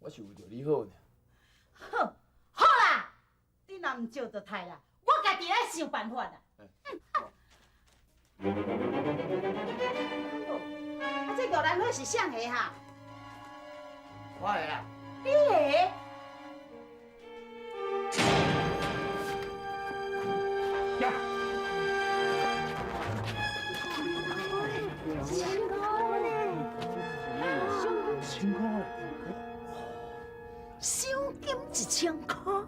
我是為著你好爾。好，好啦，你若毋招就刣啦，我家己來想辦法啦。啊，這玉蘭花是誰的哈？我的啦。你的？千塊呢？千塊。賞金1000塊。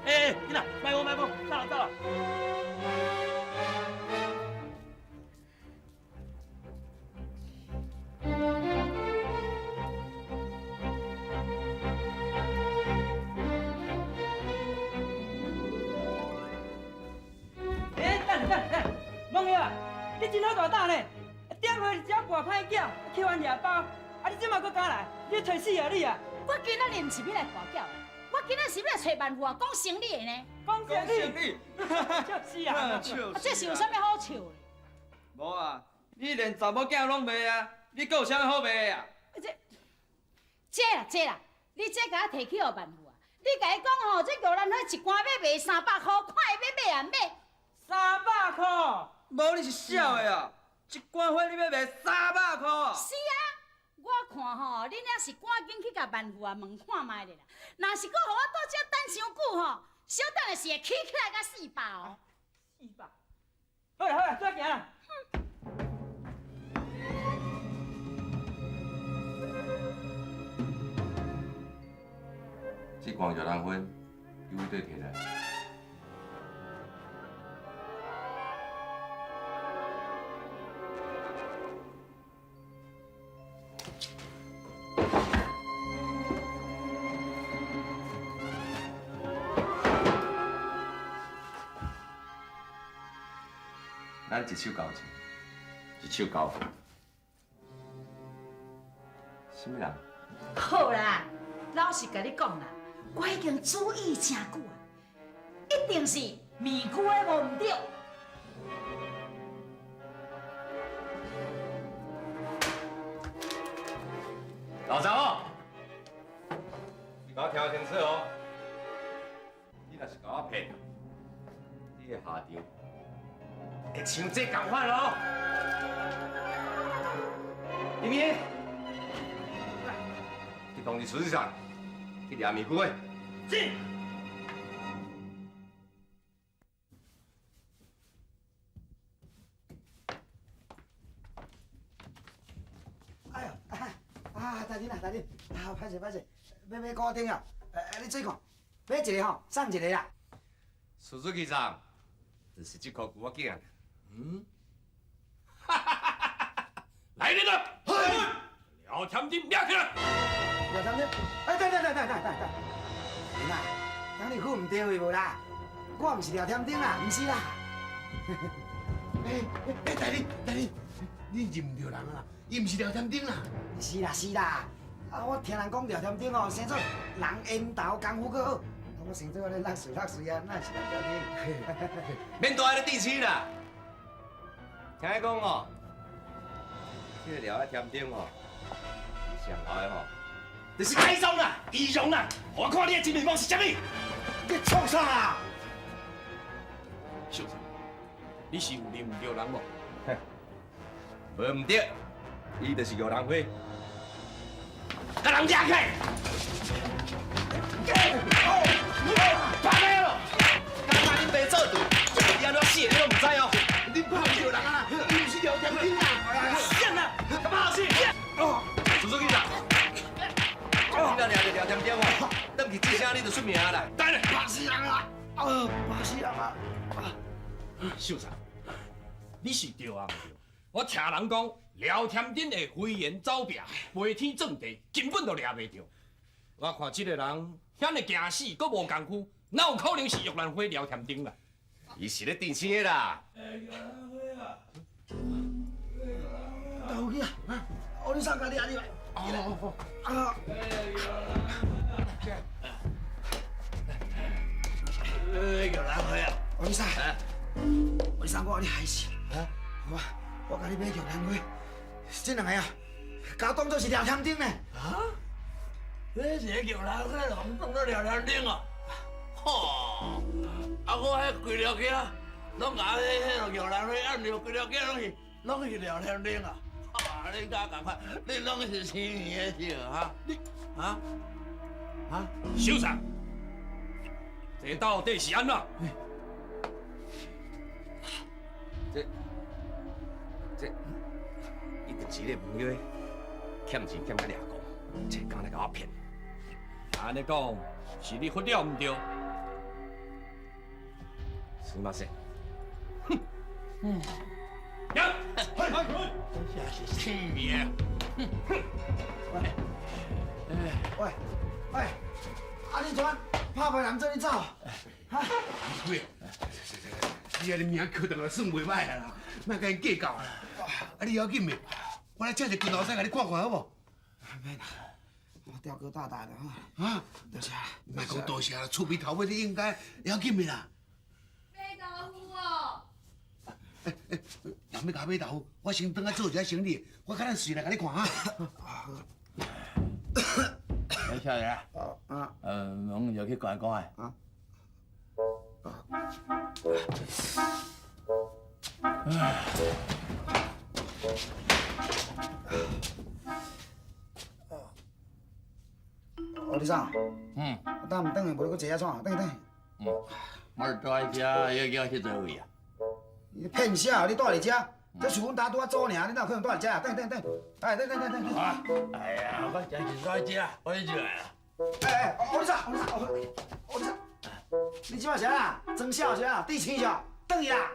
欸，囡仔，莫讲莫讲，走啦走啦。欸，等下等下，孟叶啊，你真好大膽呢！頂回佇遮跋歹囝，去予人掠包，啊你這馬閣敢來？你揣死啊你啊！我今仔日毋是欲來跋筊，我今仔是欲來揣萬富啊，講生理的呢。講生理，笑死人！啊，這是有啥物好笑的？無啊，你連查某囝攏賣啊，你閣有啥物好賣的啊？這這啦這啦，你這共我提去予萬富啊！你共伊講吼，這玉蘭花一罐欲賣300箍，看伊欲買啊買。300箍？無你是痟的啊！一罐花你欲賣三百箍？是啊，我看吼，恁也是趕緊去共萬富啊問看覓咧啦。若是閣予我佇遮等傷久吼，小等下是會起起來到400哦。400。好啦好啦，做行啦。這罐玉蘭花，你佗底提來？咱一手交錢，一手交貨。啥物人？好啦，老實共你講啦，我已經注意誠久啊，一定是面具的無毋對。老查某，你共我聽清楚哦，你若是共我騙，你的下場會像這仝款哦。林明，去通知廚師長去掠面具的。是。哎呦，啊，大人啊，大人，啊，歹勢歹勢，欲買古董啊，你注意看，買一個吼，送一個啦。廚師長，就是這箍龜仔囝。嗯。來人啊！廖添丁掠起來！廖添丁，哎，等等等等等等，人啊，敢你付毋對位無啦？我毋是廖添丁啦，毋是啦。哎哎，大人大人，你認毋著人啊啦？伊毋是廖添丁啦。是啦是啦，啊，我聽人講廖添丁哦，生做人緣投功夫閣好，我生做按呢落水落水啊，哪會是廖添丁？免蹛遐咧甜心啦。聽伊講哦，這個廖仔添丁吼，上後的吼，就是改裝啦、易容啦，我看你的真面目是啥物？你創啥啊？秀才，你是有認毋著人無？無毋對，伊就是玉蘭花。共人掠起來！拍開咯！剛才恁爸做主，你按怎死的你攏毋知哦。你拍著人啊！伊毋是廖添丁啊！啥啊？敢拍死？叔叔警察，你若掠著廖添丁哦，轉去這聲你就出名啦。等下，拍死人啊！啊，拍死人啊！秀才，你是對啊毋對？我聽人講，廖添丁會飛檐走壁，飛天撞地，根本就掠袂著。我看這個人遐爾驚死，閣無功夫，哪有可能是玉蘭花廖添丁啦？伊是咧甜心的啦。大有去啊！哦，你上家你啊，你來。哦，啊。兰花啊！王医生，王医生，我你害死！我共你买玉兰花，這兩个啊，共我當做是廖添丁呢。啊？你一个玉兰花，予當做廖添丁啊？吼！啊，我彼规条囝，攏共彼个玉兰花按著，规条囝攏是廖添丁啊！啊，你敢共款？你攏是生的笑哈？你啊啊！秀才，這到底是按怎？這伊就是咧问约，欠錢欠甲掠狂，這敢來共我騙？按呢講，是你發了毋對？すみません。哼，嗯，呀，這是生的。哼，喂，喂，喂，啊你怎拍袂人做你走？哈？喂，你按呢名扣轉來算袂歹啊啦，莫共𪜶計較啊。啊，你要緊袂？我來請一個拳頭師共你看看好無？免啦，我吊哥大大的哈。啊，多謝。莫講多謝啦，厝邊頭尾你應該要緊袂啦？買豆腐哦。欸欸，若欲共我買豆腐，我先轉來做一下生理，我較咱隨來共你看哈。欸，小姐啊，啊，阮就去關公的。啊。哦，李生。嗯。我等毋转去，无你阁坐遐创？转去转去。嗯，我住伫遮，要叫去佗位啊？你骗啥？你住伫遮？这是阮家拄仔租尔，你哪有可能住伫遮啊？转转转，哎，转转转转。啊！哎呀，我真是住遮，我去来啊。哎哎，哦，李生，李生，哦，李生，你这摆是啥？装痟是啥？递钱是？转去啦！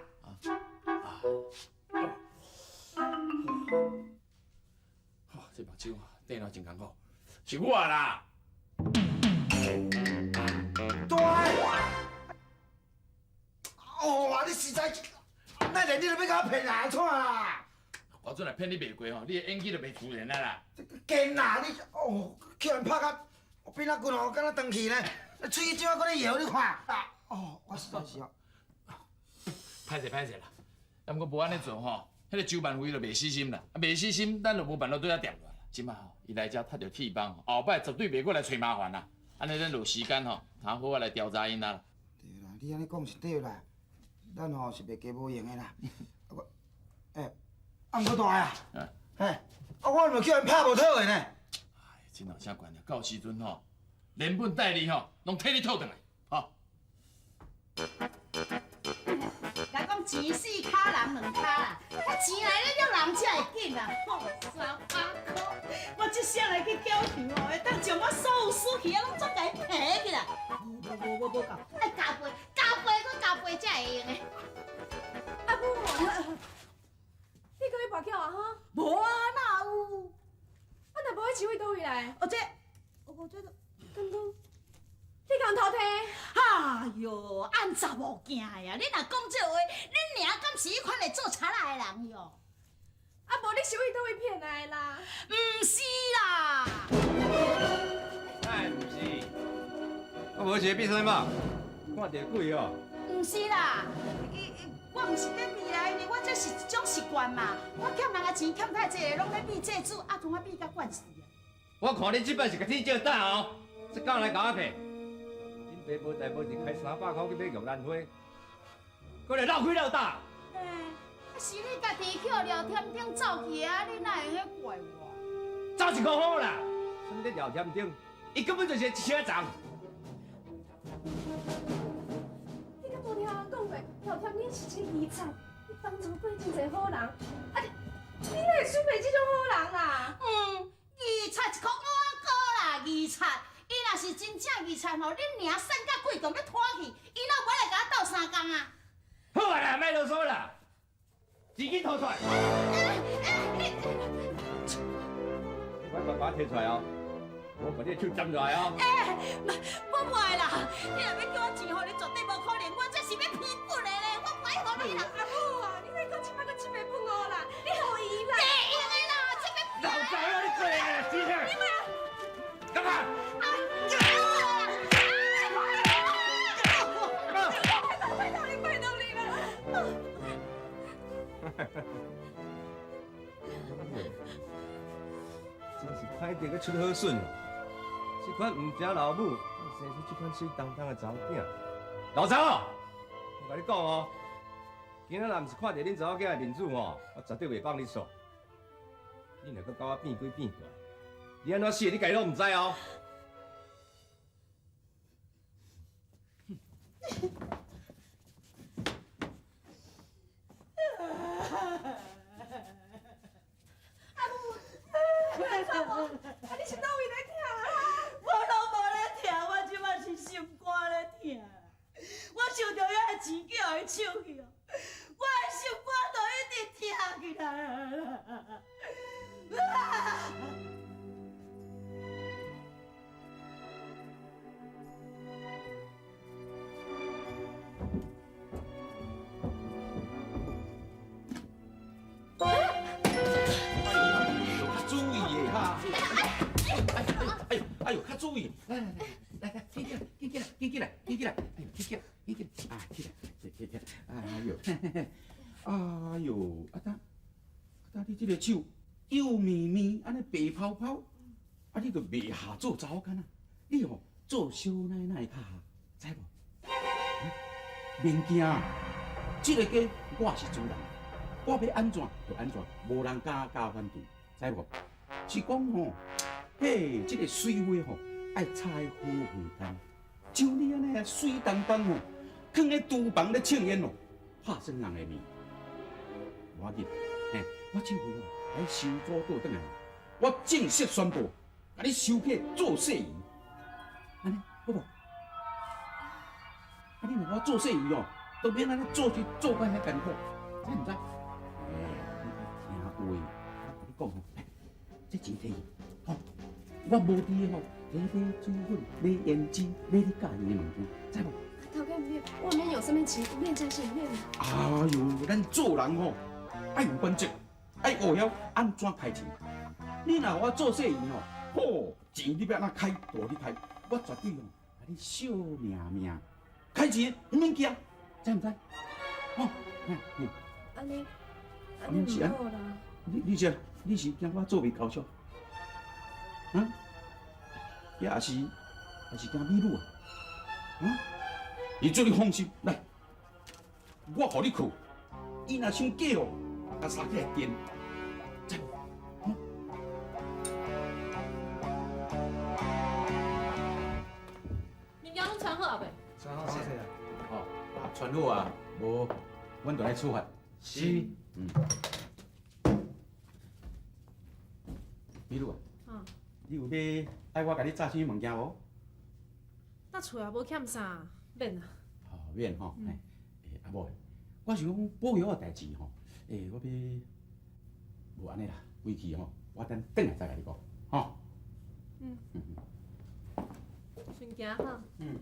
哦，这目睭瞪了真艰苦，是我啦。对。哦，你实在，那连你都欲共我骗来创啦？我阵来骗你袂过吼，你的演技就袂自然啊啦。见啦，你哦，去予人拍甲变仔骨哦，敢若断去呢？喙这摆阁咧摇，你看。啊，哦，我实在是哦。歹势歹势啦，啊，毋过无按呢做吼，彼个周万辉就袂死心啦，啊，袂死心，咱就无办法对遐踮落来啦。这摆吼，伊来遮踢著铁枋，后摆绝对袂阁来揣麻烦啦。按呢，咱就有时间吼，通好好来调查𪜶啦。对啦，你按呢讲是对啦，咱吼是袂加无用的啦。啊我，欸，啊毋过大啊，嘿，啊我毋叫𪜶拍无讨的呢。哎，这有啥关系？到时阵吼，连本带利吼，拢替你讨转来，吼。来讲钱四跤人两跤啦，啊钱来咧掠人才会紧啦。吼，300箍，我这世来去缴钱哦，会当将我所有输去啊，攏总共伊提起来。无无无无够，爱加倍，加倍，阁加倍才会用的。阿母，你阁去跋筊啊？哈？无啊，哪有？啊，若无彼钱位佗位来？哦这，哦这，敢讲？你共偷摕？哎哟，按查某囝呀！你若讲这话，恁娘敢是彼款会做贼仔的人哟？啊，无你是为佗位骗来的啦？毋是啦。哎，毋是，我无是变啥物？看著鬼哦。毋是啦，我毋是咧骗来的，我这是一种习惯嘛。我欠人的钱欠太济，拢咧变债主，啊，从我变甲惯势啊。我看你这摆是共天借胆哦，这敢来共我骗？恁爸无代无志开300箍去买玉兰花，阁来闹开闹胆。欸，啊是你家己去予廖添丁走去啊，你哪会用怪我？走一个好啦，啥物廖添丁，伊根本就是一车虫。你敢无听人讲过，廖添丁是一个义贼，伊帮助过真济好人，啊你，你哪会输骗这种好人啦？嗯，义贼一箍碗糕啦，义贼。伊若是真正义贼吼，恁娘散甲鬼强欲拖去，伊哪有无来共我斗相共啊？好啊啦，莫啰嗦啦，钱紧掏出来。我爸爸提出来哦，我把你的手斩落来哦。欸，无爱啦，你若欲叫我钱予你，绝对无可能，我这是欲骗骨的咧，我不爱予你啦。阿母啊，你莫阁这摆阁七八分乌啦，你予伊啦。袂用的啦，这欲老早啊，你过来啦，钱啊！干嘛？歹得阁出好笋，这款毋食老母，生出这款水当当的查某囝。老张，我共你讲哦，今仔若毋是看著恁查某囝的面子吼，我绝对袂放你煞。你若阁佮我变鬼变怪，你按怎死你家己拢毋知哦。阿母，啊，你是佗位咧疼啊？我拢无咧疼，我这摆是心肝咧疼。我想著遐个钱叫予伊抢去哦，我的心肝都一直疼起来啊！较注意的哈！哎呦，哎呦，较注意！来来来来，紧起来，紧起来，紧起来，紧起来！哎呦，紧起来，紧起来！啊，起来，起起起！哎呦，哎呦，阿达，阿达，你这个手幼绵绵，按呢白泡泡，啊，你就袂下做查某囡仔，你吼做少奶奶较合，知无？免惊，这个家我是主人，我欲按怎就按怎，无人敢敢反对，知无？是讲吼，嘿，这个水花吼，爱插在好花间，像你按呢媠当当吼，囥咧厨房咧唱烟哦，拍算人的面。无要紧，嘿，我这回吼来收租倒转来，我正式宣布，共你收起来做细姨，按呢好无？啊，你若我做细姨哦，都免按呢做事做甲遐艰苦，知毋知？哎，你爱听话，我共你讲吼，这钱提去，吼，我无伫的吼，提买水粉、买胭脂、买你佮意的物件，知无？头家毋免，我毋免用啥物钱，免真是免。哎哟，咱做人吼，爱有原则，爱学晓按怎开钱。你若予我做细姨吼，好，钱你欲按怎开，就予你开，我绝对吼，共你惜命命。开钱毋免惊，知毋知？吼，嘿，嘿。按呢，按呢毋好啦。你是惊我做袂够数？啊？也是惊美女啊？啊？你做你放心，来，我予你靠。伊若伤假哦，共杀起来电，知无？物件拢传好啊未？传好势啊！哦，传好啊，无，阮就来处罚。是。嗯。美女啊，你有欲爱我共你炸啥物物件无？搭厝也无欠啥，免啦。哦，免吼。欸，阿某，我想讲保养的代志吼，欸，我欲无按呢啦，回去吼，我等转来再共你讲，吼。嗯。先行哈。嗯。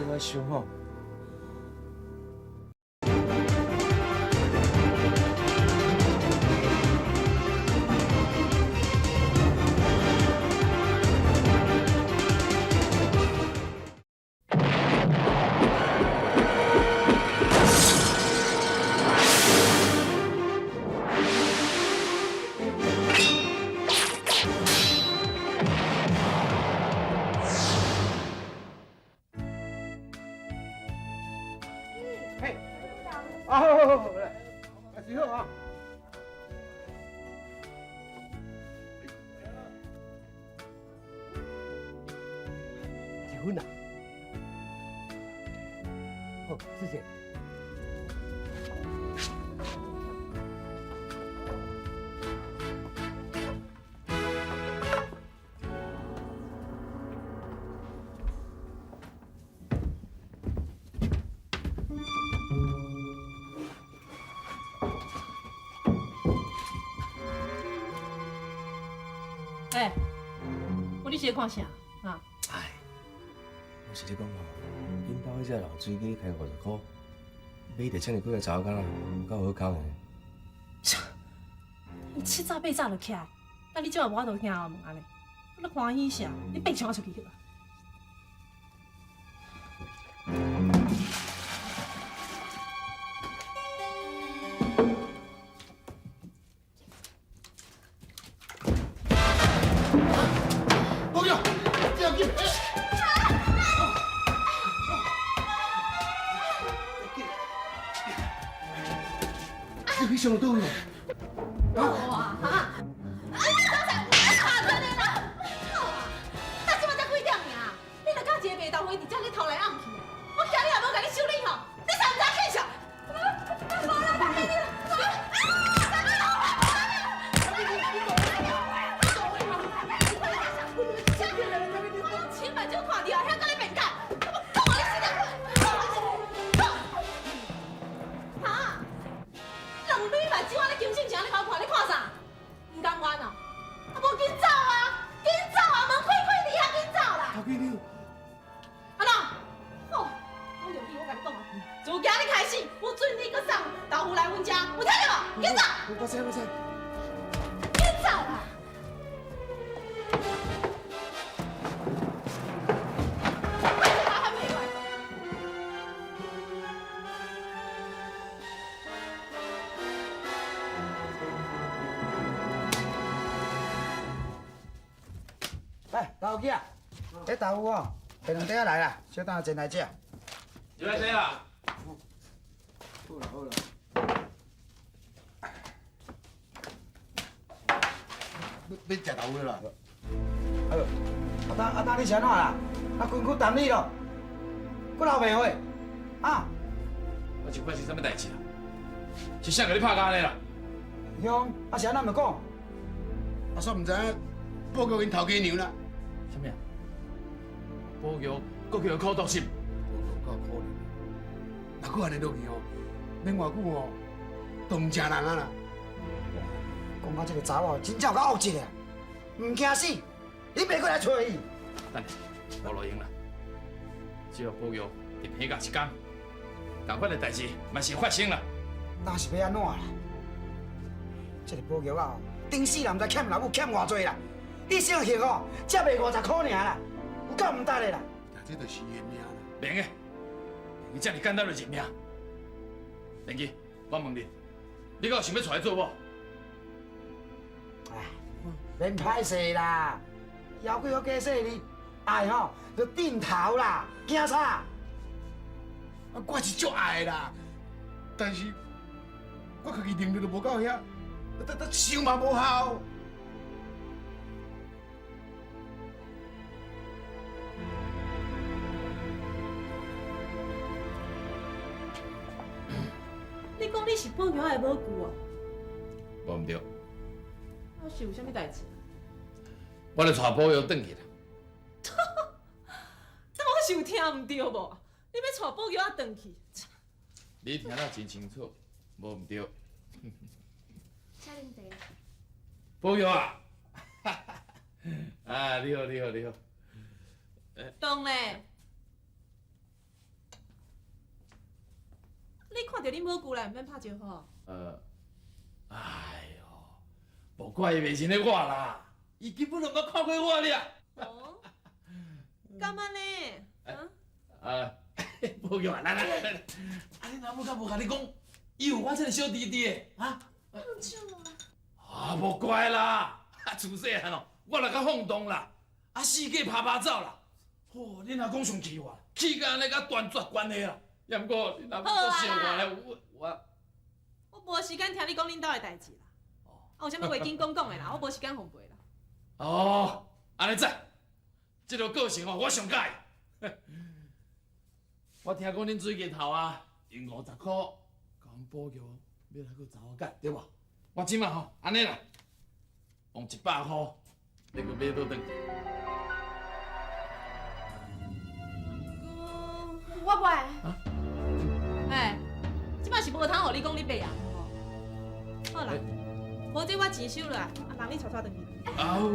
我想吼。啊，好好好，来，来坐好啊。一分啊，好，谢谢。欸，我你是咧看啥？啊？哎，我是咧讲吼，恁兜彼只老水鸡开50箍，买著遮尔几个查某囡仔，有够好康的。伊7早8早就起来，啊你这嘛无法度行后门按呢？我咧欢喜啥？你变抢我出去去吧！宝玉，这样紧！你去上倒去？我啊，哈！啊，你早上我卡出来啦！好啊，到这摆才几点尔？你若甲一个卖豆腐伫遮咧偷来暗去，我今日也无共你修理吼，你啥毋知见笑？无啦，大家你，我用亲目睭看著，遐搁咧辩解，我讲你死掉！哈！两蕊目睭安呢金星城咧共我看，你看啥？毋甘愿哦？啊，无紧走啊，紧走啊，门开开伫遐，紧走啦！头家娘，阿怎？吼，讲著你，我共你讲啊，自今日开始，不准你阁送豆腐来阮遮，有听著无？紧走！我知我知。紧走啦！来，老几啊？这豆腐哦，下两块仔来啦，小等下煎来食。入来坐啦。好啦好啦。要食豆腐啦？好，阿当，你是按怎啦？啊，规躯澹你咯，阁流鼻血，啊？我是发生啥物代志啦？是谁共你拍甲按呢啦？兄，啊是按怎毋讲？阿煞毋知影，宝玉𪜶头家娘啦。啥物啊？宝玉阁叫伊苦毒心，有够可怜。若阁按呢落去吼，免偌久吼，就毋成人啊啦。讲到这个查某，真正有够恶质的，毋惊死，你袂过来揣伊。等下，无路用啦。只要宝玉伫棚甲一工，仝款的代志嘛是发生啦。那是欲按怎啦？这个宝玉啊，顶世人毋知欠老母欠偌济啦，一生还吼，才卖50箍尔啦，有够毋值的啦。这就是伊的命啦。袂用的，伊遮尔简单就认命。连基，我问你，你敢有想欲娶伊做某？哎，免歹势啦，枵鬼好加细腻，爱吼就顶头啦，惊啥？啊，我是足爱的啦，但是我家己能力都无到遐，得想嘛无效。你讲你是宝玉的某舅哦？无毋对。啊，是有啥物代志？我著带宝玉转去啦。但我是有听毋对无？你欲带宝玉仔转去？你听得真清楚，无毋对。请啉茶。宝玉啊！啊，你好，你好，你好。当咧。看著恁母舅來，毋免拍招呼。哎喲，無怪伊袂認得我啦，伊根本就毋捌看過我咧。哦，敢按呢？啊，寶玉啊，來來來來，啊，恁阿母敢無共你講，伊有我這个小弟弟的，啊？啊，無怪啦，啊，自細漢哦，我若較放蕩啦，啊，四界趴趴走啦，吼，恁阿公上氣我，氣甲按呢，佮斷絕關係啦。也毋過恁阿母閣笑我咧，我我無時間聽你講恁兜的代誌啦。啊，有啥物話緊講講的啦，我無時間奉陪啦。哦，按呢讚，這个個性哦，我上喜歡。我聽講恁水雞頭啊，用50箍，共阮寶玉買來個查某囝，對無？我這馬吼，按呢啦，用100箍，你閣買倒轉去。我無愛。欸，這擺是無通予你講你買啊！好啦，無這我錢收落來，啊，人你帶帶轉去。啊，無，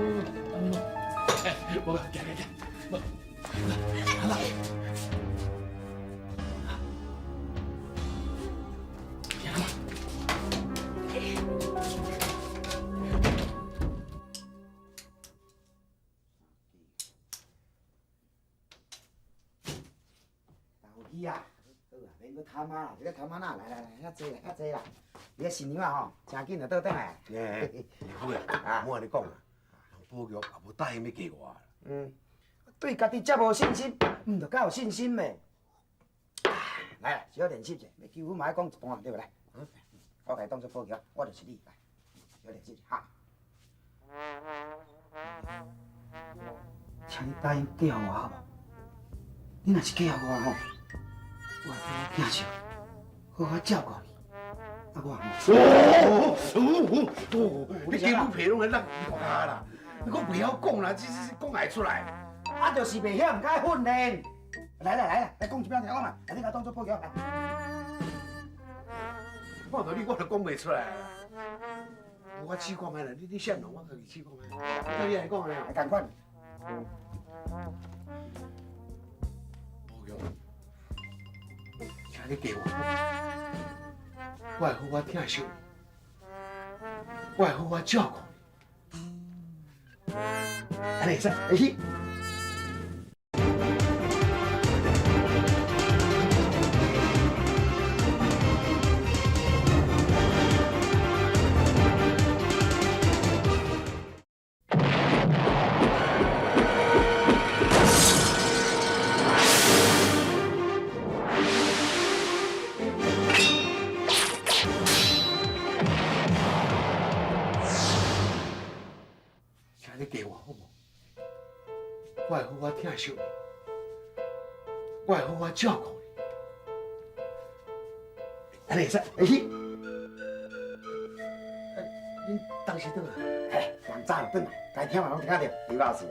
行行行，好啦。他媽啦，這個他媽啦，來來來，遐濟啦，遐濟啦。你個新娘啊吼，誠緊就倒轉來。欸，好啊，我按呢講啦，人寶玉也無答應欲嫁我。嗯，對家己遮無信心，毋著較有信心的。來啦，小練習者，欲求婚嘛愛講一段，對無來？我共伊當做寶玉，我就是你，來，小練習哈。請你答應嫁予我好無？你若是嫁予我吼，我會好好疼惜，好好照顧你。啊，我哦哦哦！你雞母皮攏來落塗跤啦！你閣袂曉講啦，這這講會出來？啊，就是袂曉，毋敢訓練。來來來來，來講一擺聽講啦，來，你共我當做寶玉來。看著你，我就講袂出來啦。我試看覓啦，你先弄，我家己試看覓。那你來講咧，仝款。寶玉，請你嫁我，我會好好疼惜你，我會好好照顧你。按呢會使，會去。請你嫁我好無？我會好好疼惜你，我會好好照顧你。按呢會使，會去。恁當時轉來？嘿，人早就轉來，該聽嘛攏聽著，李老師。是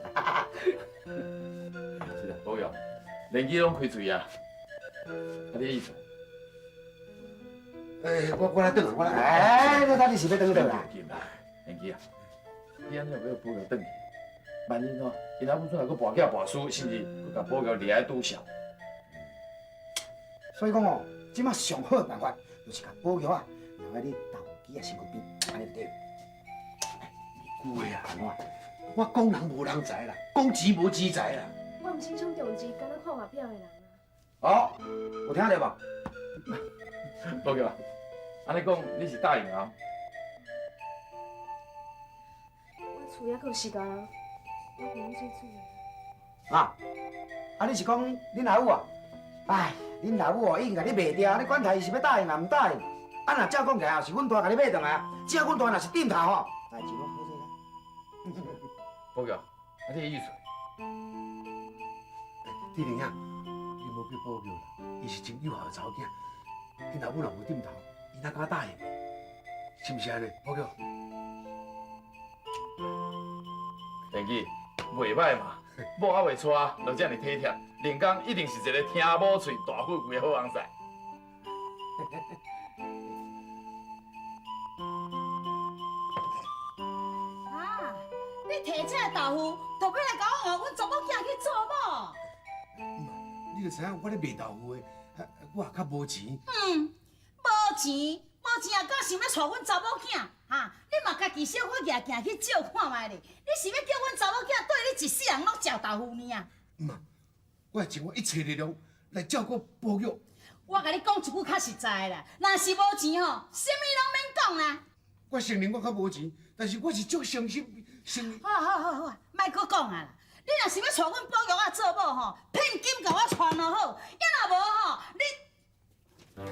啦，寶玉，連機攏開喙啊，啊，你的意思？欸，我來轉來，我來。哎，你等你是欲轉倒來？連機啊，你按呢欲寶玉轉去，萬一吼，𪜶阿母陣若閣跋筊跋輸，甚至閣共寶玉掠來拄笑。所以講哦，這馬上好的辦法，就是共寶玉啊留佇你豆腐機仔身軀邊，按呢就對。句話啊，我講人無人才啦，講錢無錢財啦。我毋是種重錢，敢若看外表的人啊。哦，有聽著無？寶玉啊，按呢講你是答應啊？我厝猶閣有四个人，我袂用做主的。啊，啊你是講恁阿母啊？哎，恁老母哦已經共你賣掉，你管他伊是欲答應抑毋答應。啊，若照講起來，是阮大共你買轉來啊。只要阮大若是頂頭吼，代誌攏好勢啦。寶玉，啊你的意思？志玲啊，你莫叫寶玉啦，伊是真有效的查某囝。恁老母若無點頭，伊哪敢答應？是毋是按呢？寶玉，連機袂䆀嘛，某猶未娶，就遮爾體貼，連江一定是一個聽某喙大富貴的好翁婿。啊！你提這個豆腐，就欲來共我換阮查某囝去做某？你就知影我咧賣豆腐的，我也較無錢。嗯，無錢，無錢也敢想欲娶阮查某囝？哈！你嘛家己小可舉鏡去照看覓咧？你是欲叫阮查某囝對你一世人攏食豆腐呢啊？毋嘛，我會盡我一切力量來照顧寶玉。我共你講一句較實在的啦，若是無錢吼，啥物攏免講啦。我承認我較無錢，但是我是足誠實，誠。好好好好，莫閣講啊啦！你若是欲娶阮寶玉仔做某吼，聘金共我傳就好，抑若無吼，你你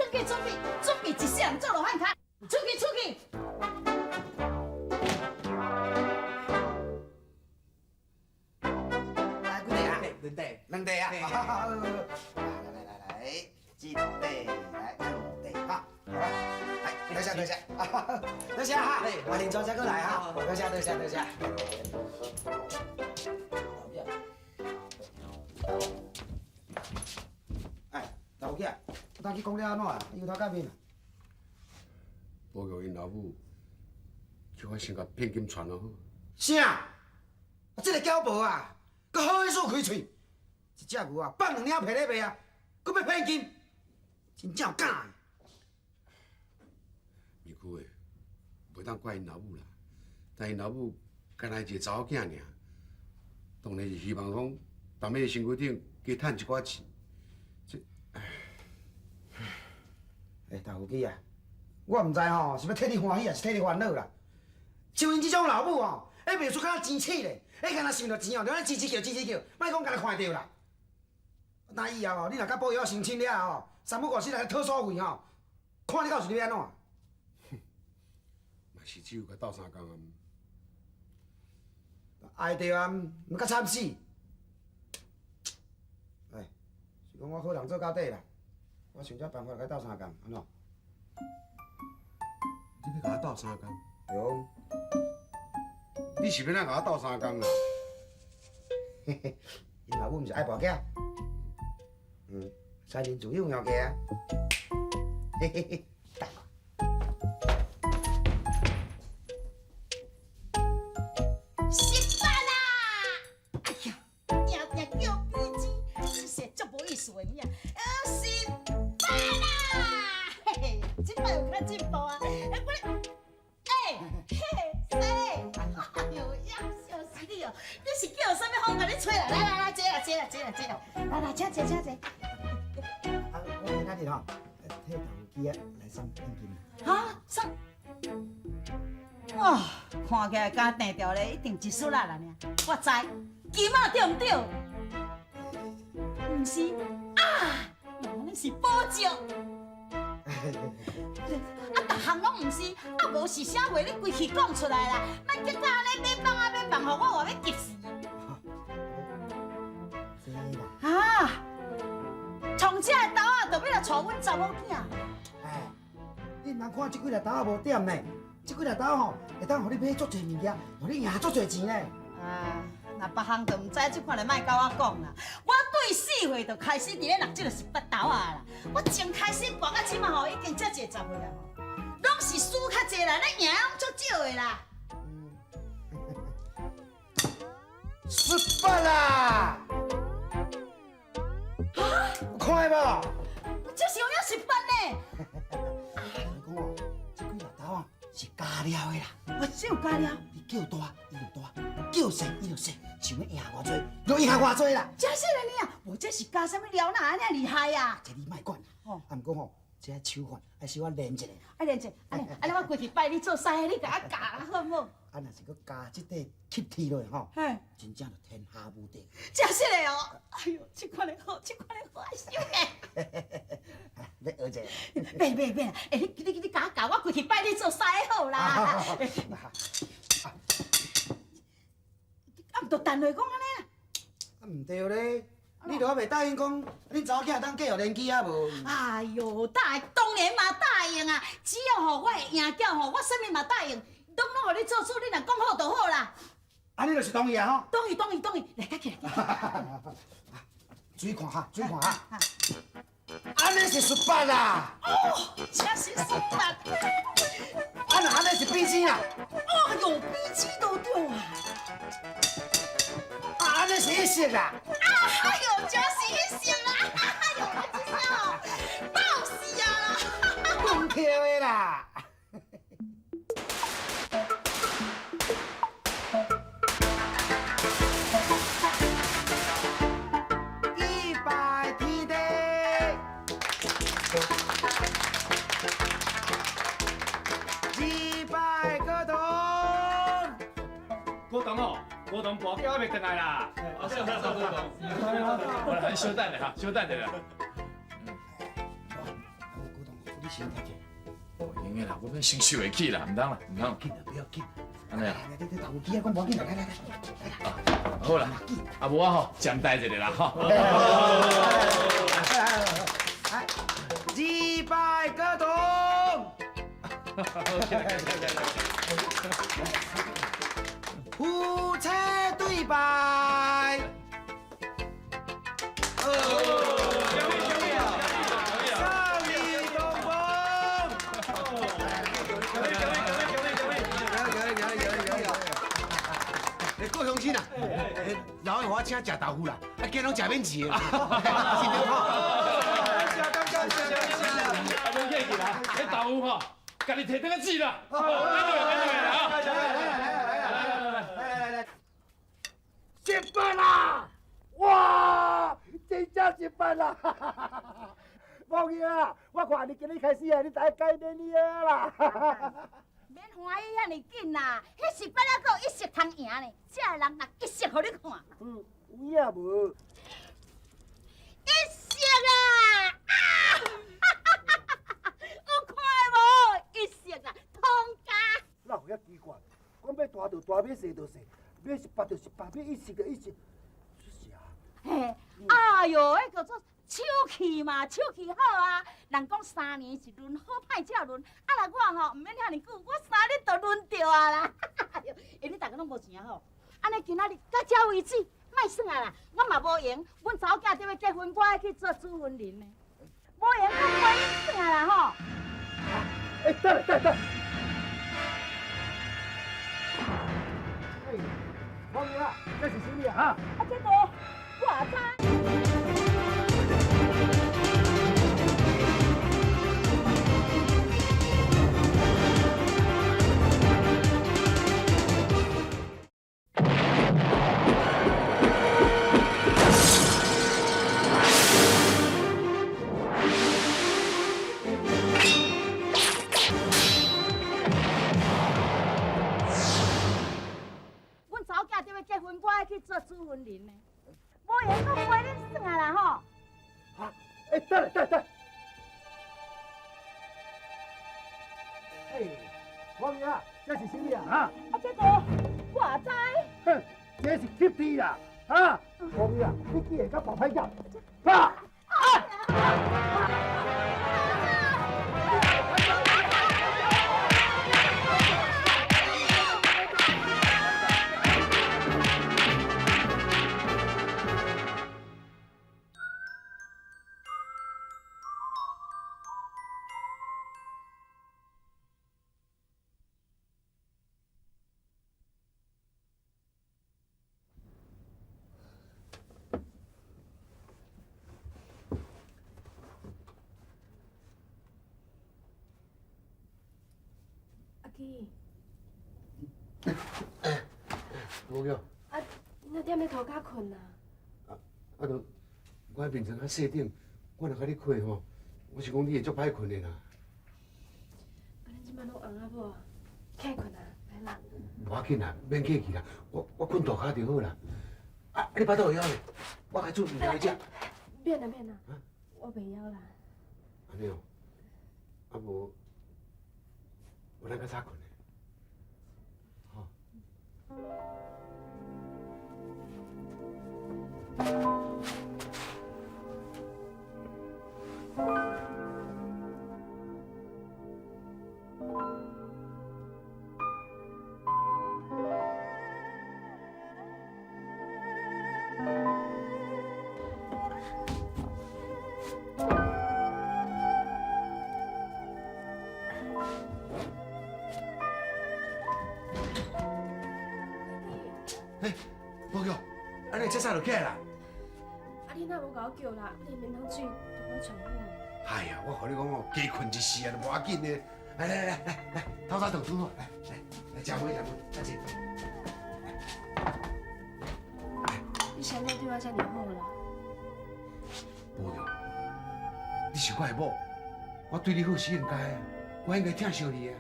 轉去準備準備一世人做羅漢跤，出去出去！來幾塊啊？兩塊，兩塊啊！來來來來，一塊來兩塊，哈，好啦，來，多謝多謝，多謝哈，歡迎專家過來哈，多謝多謝多謝。哎，豆腐仔，我當去講了按怎啊？你有頭見面啊？寶玉𪜶老母叫我先共聘金傳就好。啥？啊，這个狡婆啊，閣好意思開喙？一隻牛啊，放兩領皮咧賣啊，閣欲聘金，真正有敢的。美久的，袂當怪𪜶老母啦，但𪜶老母干焦一个查某囝爾，當然是希望講踮彼个身軀頂加趁一寡錢。這，欸，豆腐機啊，我毋知吼是欲替你歡喜，抑是替你煩惱啦。像𪜶這種老母吼，彼袂出敢若錢鼠咧，彼敢若想著錢哦，就按呢吱吱叫，吱吱叫，莫講敢若看著啦。等以後吼，你若佮寶玉成親了後，三不五時來討所費吼，看你到時你欲按怎？嘛是只有共鬥相共啊。愛著啊，毋較慘死。哎，是講我好人做到底啦，我想這辦法共伊鬥相共，按怎？你欲共我鬥相共？對。你是欲按怎共我鬥相共啊？嘿嘿，𪜶老母毋是愛跋囝？嗯，三人自有贏家啊！嘿嘿嘿。失敗啦！哎呀，定定叫比錢，真是足無意思的物仔。失敗啦！嘿嘿，這擺有較進步啊！欸，我，欸，嘿，師，哎呦，呀，笑死你哦！你是叫啥物風共你吹啦？來來來，坐啦坐啦坐啦坐啦，來來，請坐請坐。啊，我今仔日吼，替豆腐機仔來送聘金。哈，送？哦，看起來敢定著咧，一定一絲啦啦爾。我知，金仔對毋對？毋是啊，原來是寶石。啊，逐項攏毋是，啊無是啥話，你規氣講出來啦，莫激到按呢買放啊買放，予我偌欲急死。啊，創這个豆仔，就欲來娶阮查某囝。哎，你毋通看這幾粒豆仔無點呢，這幾粒豆吼，會當予你買足濟物件，予你贏足濟錢呢。啊，若別項就毋知，這款就莫共我講啦。我對4歲就開始佇咧搦這个18豆仔啦，我從開始跋到這馬吼，已經遮濟十歲啦吼，攏是輸較濟啦，咱贏攏足少的啦。失敗啦！啊？有看無？這是有影18呢。我講哦，這幾粒豆仔是加料的啦。我只有加料。你叫大，伊就大；叫細，伊就細。想欲贏偌濟，就贏偌濟啦。真實的呢？無這是加啥物料，哪按呢厲害啊？這你莫管啦。哦。啊，毋過吼，這手法愛小可練一下。愛練一下，按呢，按呢我規氣拜你做師，你共我教啦，好毋好？啊，若是閣加這塊吸鐵落去吼，嘿，真正就天下無敵。真實的哦！哎呦，這款的好，這款的好，收起。欲學者。免免免，欸，你你你共我教，我規氣拜你做師好啦。啊，毋著等下講按呢啦。啊，毋對咧，你都猶未答應講，恁查某囝當繼續連機啊無？哎呦，答應當然嘛答應啊！只要吼我會贏叫吼，我啥物嘛答應，攏攏予你做主，你若講好就好啦。按呢就是同意啊吼？同意同意同意，來，起來。注意看哈，注意看哈。按呢是18啦。哦，這是18。啊，若按呢是比錢啦。哦喲，比錢都對啊。啊，按呢是一色啦。啊，哎呦，這是一色啦！哎呦，我這聲哦，鬥相对的啦。一拜天地，二拜高堂。高堂哦，高堂跋筊还袂转来啦。好啦，小等下哈，小等下啦。你先听者。无闲的啦，我欲先收下去啦，毋通啦，毋通。紧啦，不要紧。按呢啊。来，你豆腐机啊，讲无要紧啦，来来来。好啦，啊无我吼暂代一下啦吼。二拜高堂。夫妻对拜。三里东风。欸，郭乡亲啊，老汉我请食豆腐啦，啊，今拢食免钱的。啊，无客气啦，彼豆腐吼，家己提转去煮啦。好，来来来来啊！来来来来来来，失败啦！哇，真正失败啦！某囡啊，我看你今日开始啊，你就爱改变你啊啦！免欢喜遐尔紧啦，彼失败了，阁有一色通赢呢。这个人若一色予你看。嗯，有影无？一色啊！啊！有看无？一色啊，通家。哪有遐奇怪？讲欲大就大，欲细就细，欲十八就十八，欲一色就一色。是啊。嘿，哎哟，彼叫做手气嘛，手气好啊。人讲3年是轮，好歹才轮。啊，若我吼毋免遐尔久，我3日就轮著啊啦。欸，你逐家拢无钱吼？按呢今仔日到这为止，莫算啊啦。我嘛无闲，阮查某囝伫欲结婚，我爱去做主婚人呢。无闲，我陪恁耍啦吼。欸，等等等。哎，王爷啊，这是啥物啊？哈？啊，这个我也知。阮查某囝伫欲结婚，我爱去做主婚人呢。无闲，阁陪恁耍啦吼。啊！欸，等等等。哎，王爷啊，这是啥物啊？哈？啊，这个我也知。哼，这是吸地啦！啊，王爷啊，你竟然敢跋歹囝？啊！阿基，无叫。啊，你踮咧涂骹困啊？啊，就我眠床较细顶，我若共你困吼，我是讲你会足歹困的啦。啊，恁这摆拢翁仔某，起来困啊，来啦。无要紧啦，免客气啦，我困涂骹就好啦。啊，你腹肚会枵咧？我共煮面来食。免啦免啦，我袂枵啦。按呢哦，啊无，无咱较早困咧，吼。欸，无叫，按呢这早就起来啦。啊，你若无共我叫啦，你免汤水就我传好。哎呀，我予你讲哦，加睏一时啊，就无要紧的。来来来来来，透早顿拄好，来来来，食糜食糜，来坐。你啥物对我遮尔好啦？无对，你是我的某，我对你好是应该的，我应该疼惜你啊。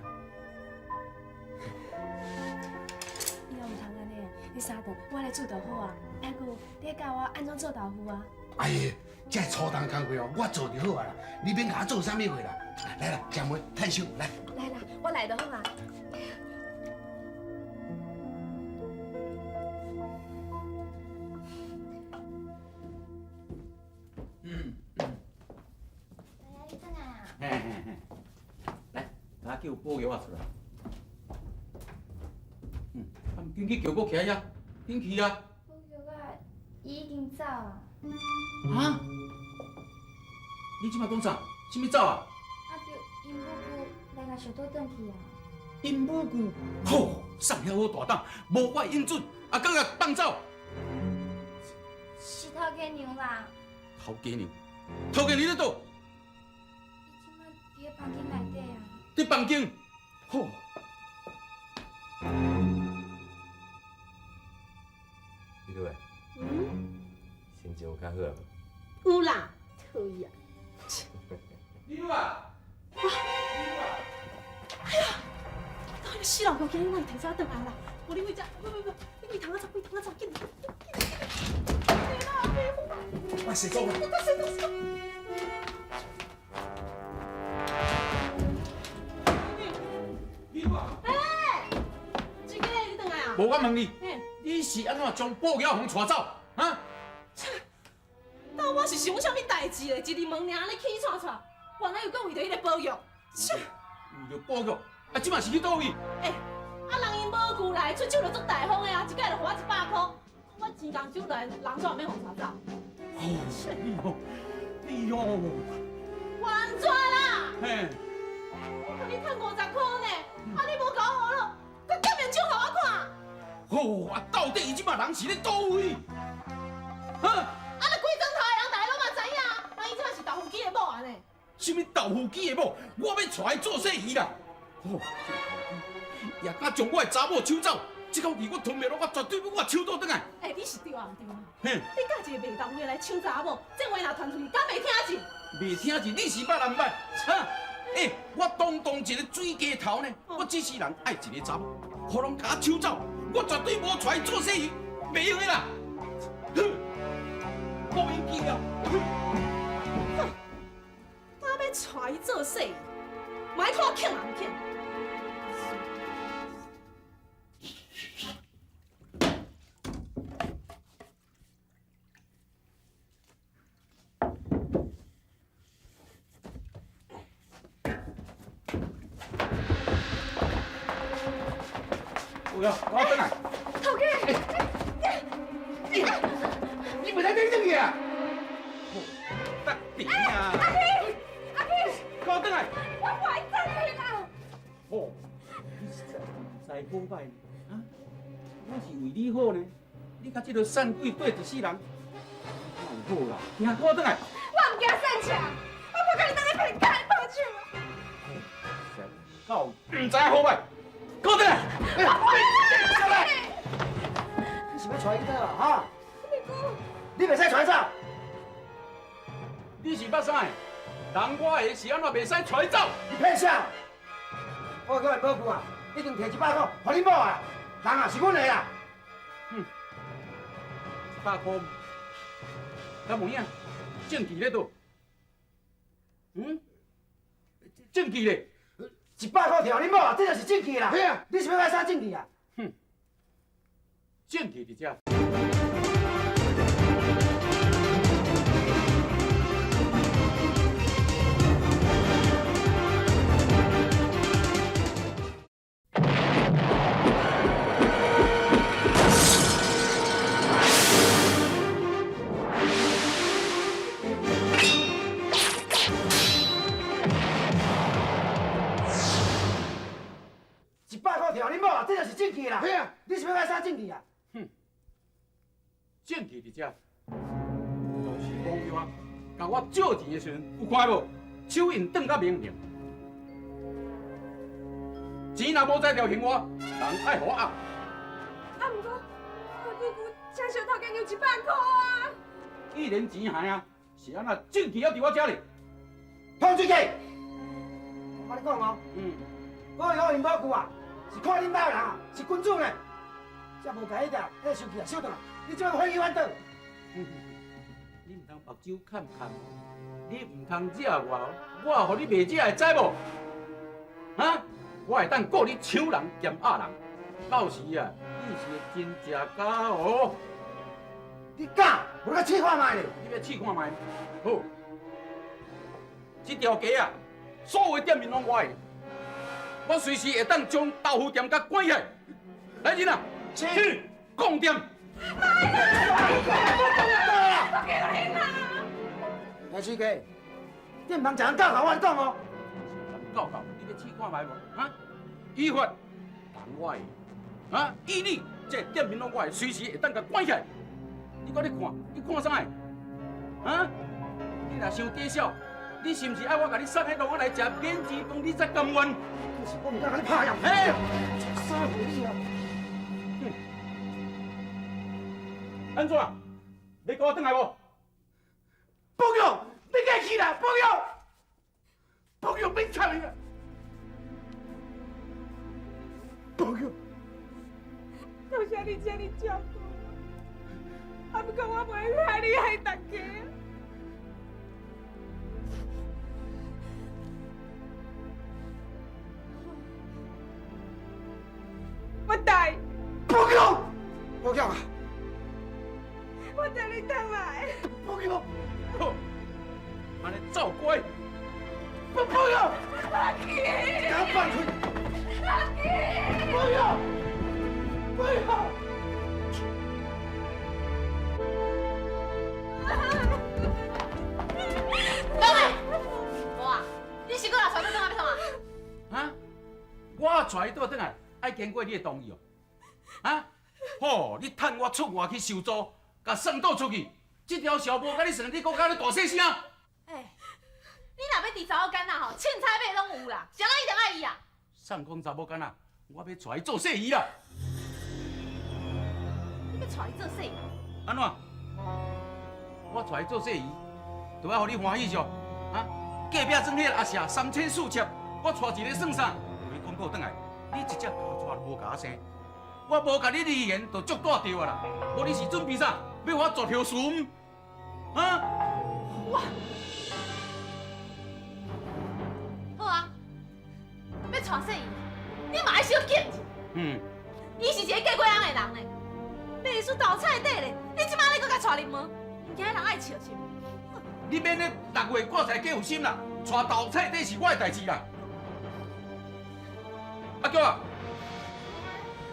你也毋通按呢，你三顿我来煮就好啊。还阁有，你教我按怎做豆腐啊？哎呀，这粗重工课哦，我做就好啊啦，你免共我做啥物货啦。来啦，食糜，趁烧来。来啦，我来就好啊。嘿嘿嘿，来，来叫宝玉仔出来。嗯，啊，紧去叫我起来呀，紧去啊！宝玉仔，伊已经走啊。啊？你这摆讲啥？啥物走啊？啊，就𪜶母舅来共相倒转去啊。𪜶母舅，吼，送遐好大胆，无我允准，啊，阁共放走。是头家娘啦。头家娘，头家娘咧佗？伊这摆伫咧房间内底啊。伫房间，吼。美女，嗯，心情有较好无？有啦，讨厌。美女啊！哎呀，那个死老公今日哪会提早转来啦？无你为这，不不不，你规窗仔走，规窗仔走，紧紧紧紧！我洗澡。我洗澡洗澡。哎，志哥，你转来啊？无，我问你，你是按怎将宝玉予带走？啊？切，到我是想啥物代志咧？一日问尔，咧气喘喘，原来又阁为著彼个宝玉。切，为著宝玉，啊，这摆是去佗位？欸，啊，人𪜶无旧来，出手就足大方的啊，一摆就予我100箍。我钱共手来，人怎会免予带走？哦，你哦，你哦，还怎啦？嘿，我予你趁50箍呢，啊，你无共我予咯，阁夹面手予我看。哦，啊，到底伊这摆人是咧佗位？哈？啊，那规庄头的人大家拢嘛知影，人伊这摆是豆腐机的某啊呢。啥物豆腐机的某？我欲娶伊做婿儿啦！哦，这个也敢将我的查某抢走，这口气我吞袂落，我绝对欲我手倒转来。欸，你是对啊毋对啊？嘿，你佮一个卖豆腐的来抢查某，这话若传出去，敢袂听进？袂听进，你是捌人毋捌？哈？欸，我堂堂一个水鸡头呢，我这世人爱一个查某，予人共我抢走，我绝对无娶伊做婿儿，袂用的啦！哼，莫名其妙。哼，我欲娶伊做婿儿，嘛爱看我肯啊毋肯。有呀，我转来。头家，你袂使转转去啊！得病啊！阿皮，阿皮，给我转来！我不爱转去啦！哦，你实在毋知好歹呢？啊，我是为你好呢。你佮这个散鬼对一世人，哪有好啦？听，给我转来！我毋惊散赤，我无共你当咧骗开抱手。够毋知好歹，给我转来！下来！你是欲带伊走啊？哈？你袂使带伊走。你是捌啥的？人我的是按怎袂使带伊走？你骗啥？我叫伊保舅啊，已经提100箍，予恁某啊，人啊是阮的啦。哼，100箍，敢有影？证据咧佗？嗯？证据咧？100箍提予恁某啊，这就是证据啦。嘿啊，你是欲爱啥证据啊？哼，证据伫遮。 100箍提予恁某啊，这就是证据啦。嘿啊，你是欲爱啥证据啊？哼，证据伫遮，就是讲叫我，共我借钱的时阵，有看无？手印轉甲明明。錢若無才調還我，人愛予我壓。啊，毋過我姑姑請小頭家娘100箍啊！既然錢還啊，是按怎證據猶佇我遮咧？彭水記，我佮你講哦，我有因某舅啊，是看恁爸的人啊，是君子呢。才無共彼條，彼個生氣啊，小轉來，你這擺歡喜反轉。你毋通目睭看看，你毋通惹我，我予你袂食會知無？哈？我會當顧你搶人兼壓人，到時啊，你是會真食家哦。你敢？無你試看覓咧？你欲試看覓？好，這條街啊，所有店面攏我的，我隨時會當將豆腐店共關起來。來人啊！去貢店。来，水哥，你毋通食人教教我講哦。教教，你欲試看覓無？哈？依法，人我的，啊，依理，這店面攏我的，隨時會當共關起來。你閣咧看，你看啥個？啊？你若傷假痟，你是毋是愛我共你送彼路我來食免錢飯，你才甘願？就是我毋敢共你拍呀！嘿，啥回事啊？按怎？欲跟我轉來無？宝玉，你該去啦！寶玉，寶玉免插伊啦！寶玉，多謝你這呢照顧我，啊，毋過我袂害你害大家。我答應。寶玉，寶玉啊！我等你轉來。寶玉，好，按呢走乖。寶玉，阿基，敢放開！阿基，寶玉，寶玉。老妹，無啊，你是閣來帶倒轉來欲創啊？啊？我帶伊倒轉來，愛經過你的同意哦。啊？吼，你趁我出外去收租，共算倒出去，這條數無共你算，你閣敢咧大細聲？欸，你若欲挃查某囡仔吼，凊彩買攏有啦，啥人一定愛伊啊？啥人講查某囡仔？我欲帶伊做細姨啦。你欲帶伊做細姨？按怎？我帶伊做細姨，就愛予你歡喜著？啊？隔壁庄彼个阿舍三妻四妾，我帶一个算啥？你講倒轉來，你一隻跤帶都無共我生，我無共你離言，就足大著啊啦！無你是準備啥？欲我做條船？啊？我好啊，欲娶細姨，你嘛愛小見者。嗯。伊是一个嫁過翁的人呢，袂輸豆菜底咧。你這擺你閣共娶入門，毋驚彼人愛笑是毋？你免咧六月掛菜計有心啦，娶豆菜底是我的代誌啦。阿嬌啊，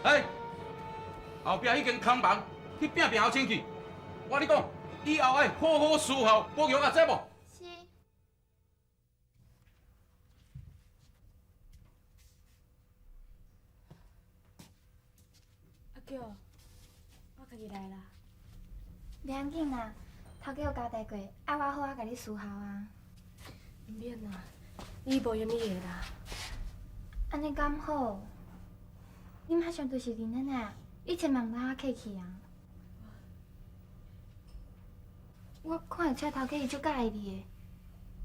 哎，後壁彼間空房去拚拚予清氣。我跟你講，以後愛好好伺候寶玉啊，知無？是。阿嬌，我家己來啦。袂要緊啦，頭家有交代過，愛我好好共你伺候啊。毋免啦，你無閒伊的啦。按呢敢好？你馬上就是二奶奶，你千萬毋通客氣啊！我看會出頭家伊足佮意你的，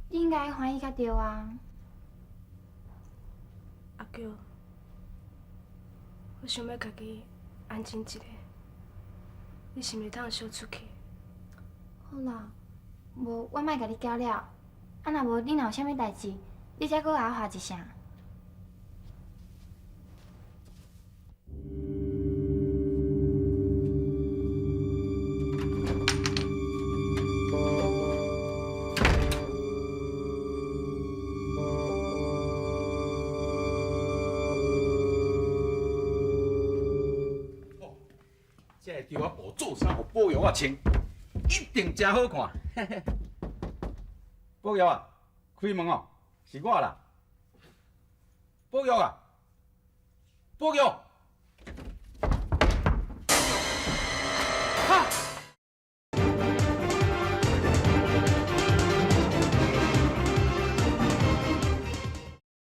你應該歡喜才對啊。阿嬌，我想欲家己安靜一下，你是毋是當小出去？好啦，無我莫共你攪了。啊，若無你若有啥物代誌，你才閣共我話一聲。這个稻仔布做衫，予寶玉仔穿，一定誠好看。寶玉啊，開門哦，是我啦。寶玉啊，寶玉。